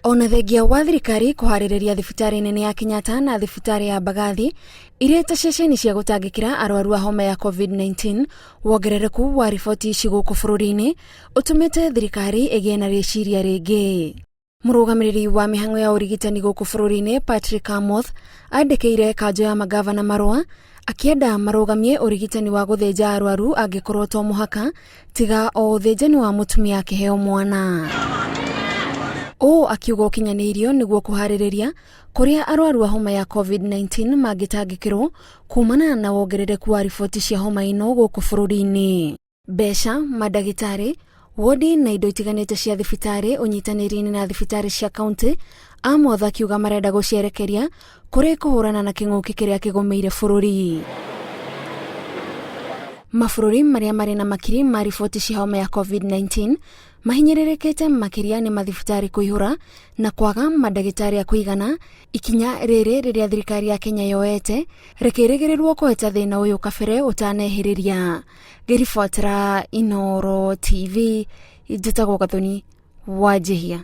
Ona thengia wa thirikari kũharĩrĩria thibitarĩ nene ya Kenyatta na thibitarĩ ya Mbagathi irĩ ta ceceni cia gũtangĩkĩra arwaru a homa ya COVID-19, wongerereku wa riboti ici gũkũ bũrũri-inĩ ũtũmĩte thirikari ĩgĩe na rĩciria rĩngĩ. Mũrũgamĩrĩri wa mĩhang'o ya ũrigitani gũkũ bũrũri-inĩ Patrick Amoth andĩkĩire kanjũ ya magavana marũa akĩenda marũgamie ũrigitani wa gũthĩnja arwaru angĩkorwo to mũhaka tiga o ũthĩnjani wa mũtumia akĩheo mwana. Ũũ akiuga ũkinyanĩirio nĩguo kũharĩrĩria kũrĩa arwaru a homa ya COVID-19 mangĩtangĩkĩrwo kumana na wongerereku wa riboti cia homa ĩno gũkũ bũrũri-inĩ. Mbeca, mandagĩtarĩ, wodi na indo itiganĩte cia thibitarĩ ũnyitanĩri-inĩ na thibitarĩ cia kaunti, Amoth akiuga marenda gũcierekeria kũrĩ kũhũrana na kĩng'ũki kĩrĩa kĩgũmĩire bũrũri. Mabũrũri marĩa marĩ na makiri ma riboti cia homa ya COVID-19 mahinyĩrĩrĩkĩte makĩria nĩ mathibitarĩ kũihũra na kwaga mandagĩtarĩ a kũigana, ikinya rĩrĩ rĩrĩa thirikari ya Kenya yoete rĩkĩrĩgĩrĩrwo kũheta thĩna ũyũ kabere ũtanehĩrĩria. Ngĩribotera Inooro TV, njĩtagwo Gathoni Wanjihia.